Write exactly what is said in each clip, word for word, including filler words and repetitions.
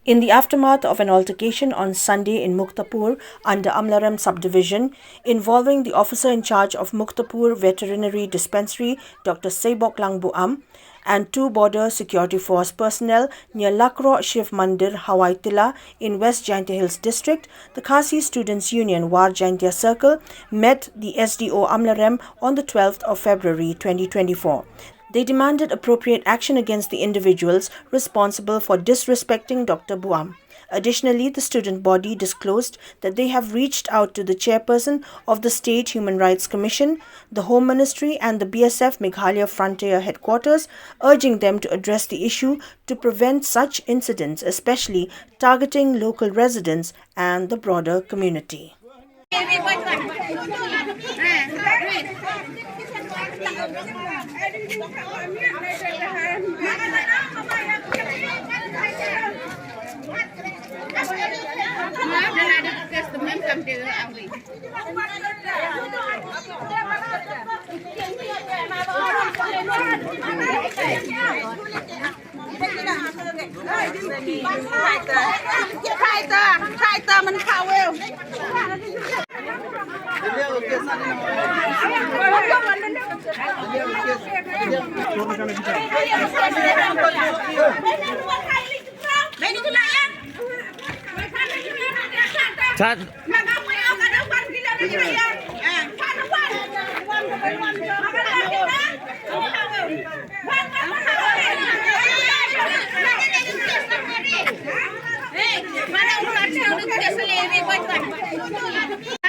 In the aftermath of an altercation on Sunday in Muktapur under Amlarem subdivision involving the officer in charge of Muktapur Veterinary Dispensary, Doctor Seiboklang Buam, and two Border Security Force personnel near Lakroh Shiv Mandir, Hawai Tilla in West Jaintia Hills District, the Khasi Students Union War Jaintia Circle met the S D O Amlarem on the twelfth of February twenty twenty-four. They demanded appropriate action against the individuals responsible for disrespecting Doctor Buam. Additionally, the student body disclosed that they have reached out to the chairperson of the State Human Rights Commission, the Home Ministry, and the B S F Meghalaya Frontier Headquarters, urging them to address the issue to prevent such incidents, especially targeting local residents and the broader community.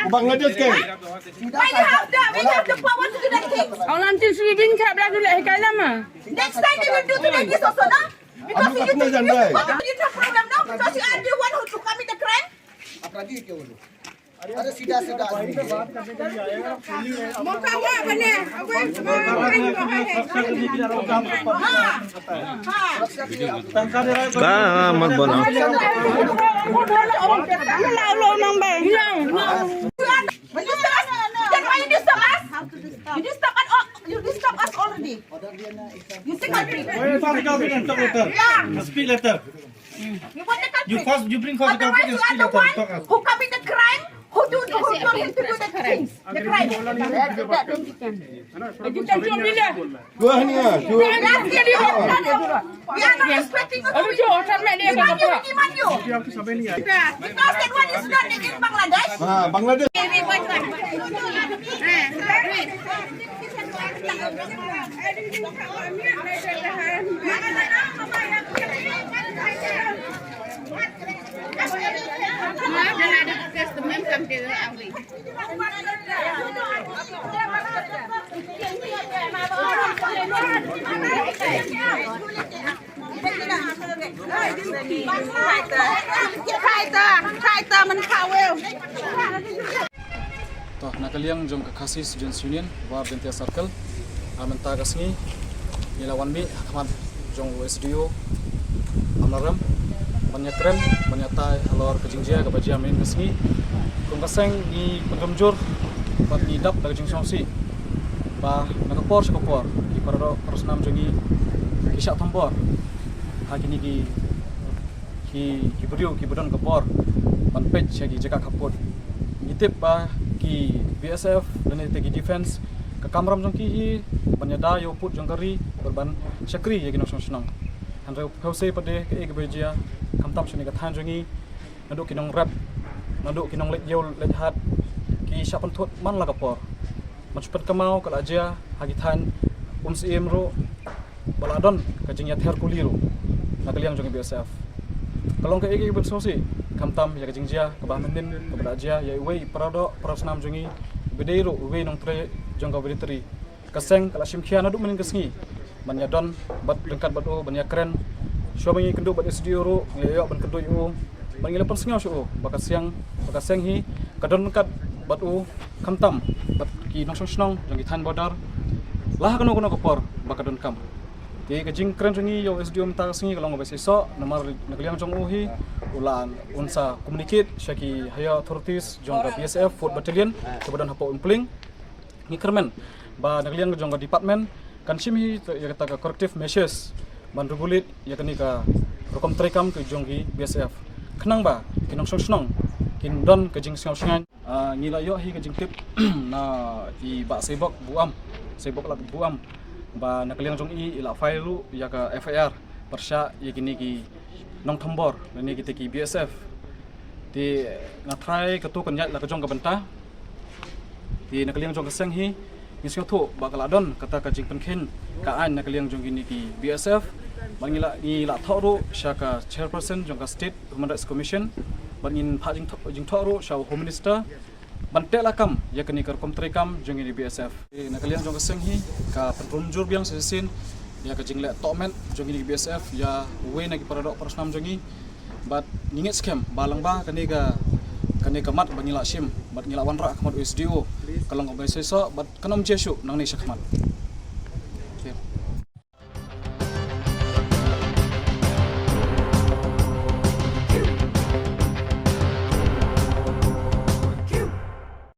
Bangladesh ke? Why you have the, why you have the power to do that thing? Orang tu sweeping tak berlaku nak hikai lama. Next time you will do to them this also, no? Because you think you, you have problem, no? Because you are the one who to commit the crime. अपराधी है क्या वो लोग? अरे सीधा सीधा आदमी है। का, हाँ, मत बोलो। When you stop us, then why you disturb us? You disturb us, al- you disturb us already. You see, culprit. Bring for the culprit and stop letter. Yeah. The speed letter. You want the culprit? You first, you bring for the culprit and speed letter. Otherwise, you are the one who commit the crime, who do, who told him to do the things, the crime. Go ahead, yeah. Go ahead. We are not expecting you to be, demand you, demand you. Because that one is not in Bangladesh. हाँ, बांग्लादेश। To, na ka liang jong ka Khasi Students Union, War Jaintia Circle, ha mynta ka sngi ngi la wan mih ha khmat jong u S D O Amlarem ban ïakren, ban ïatai halor ka jingjia kaba jia mynne ka sngi. Kum ka seng ngi pynrem jur bad ngi dap da ka jingsngewsih ba na ka por sha ka por ki para doh para snam jong ngi ki shah thombor ha kine ki, ki, ki briew kiba don ka bor ban peit sha ki jaka khappud. Ngi tip ba ki B S F lane te ki defense ka kamram jong ki hi ban ïada ïa u pud jong ka ri bad ban shakri ïa ki nongshong shnong. Hynrei phew sei pat de kaei kaba jia khamtam shane ka thaiñ jong ngi, naduh ki nongrep, naduh ki nongleit ïew leit hat ki shah pynthut man la ka por. Ban shu pynkynmaw ka la jia ha ki thaiñ Umsyiem ruh ba la don ka jingïather kuli ruh na ka liang jong ka B S F. Ka long kaei kaei ban sngewsih khamtam ïa ka jingjia kaba mynnin kaba la jia ïa iwei i para doh para snam jong ngi, iba dei ruh iwei i nongtrei jong ka Veterinary. Ka seng ka la shim khia naduh mynnin ka sngi ban ïadon bad ryngkat bad u ban ïakren. Shuwa ba ngi kynduh bad S D O ruh ngi la ïoh ban kynduh ïa u bad ngi la pynsngew sha u ba ka seng, ba ka seng hi ka don ryngkat bad u khamtam bad ki nongshong shnong jong ki thaiñ border la ha kano kano ka por ba ka donkam. Te ka jingkren jong ngi ïa u S D O mynta ka sngi ka long kaba shisha namar na ka liang jong u hi u la, un sa communicate sha ki higher authorities jong ka B S F Fourth Battalion kaba don hapoh Umpling. Ngi kyrmen ba na ka liang jong ka department kan shim hi ïa kata ka corrective measures ban regulate ïa kane ka, rukom treikam ka jong ki B S F. Khnang ba ki nongshong shnong kin don ka jingsngew shngaiñ. Ah, ngi la ïoh hi ka jingtip na i Bah Seibok Buam, Seibok Lad Buam, ba na ka liang jong i i la file ruh ïa ka F I R pyrshah ïa kine ki nongthombor lane kita ki B S F. Te nga trai ka tu kan ïaid la ka jong ka bynta. Te na ka liang jong ka seng hi ngi sngewthuh ba ka la don kata ka jingpynkheiñ ka aiñ na ka liang jong kine ki B S F. Bad ngi la, ngi la thoh ruh sha ka chairperson jong ka State Human Rights Commission. Bad ngin phah jingthoh, jingthoh ruh sha u Home Minister ban teh lakam ïa kane ka rukom treikam jong kine ki B S F. Te na ka liang jong ka seng hi ka pynrem jur biang sa shisien ïa ka jingleh tohmet jong kine ki B S F ïa uwei na ki paradoh parasnam jong ngi. Bad ngi ngeit skhem ba lyngba kane ka, kane ka mat ba ngi la shim bad ngi la wanrah ha khmat u S D O, ka long kaba shisha bad kan ym jia shuh nangne sha khmat.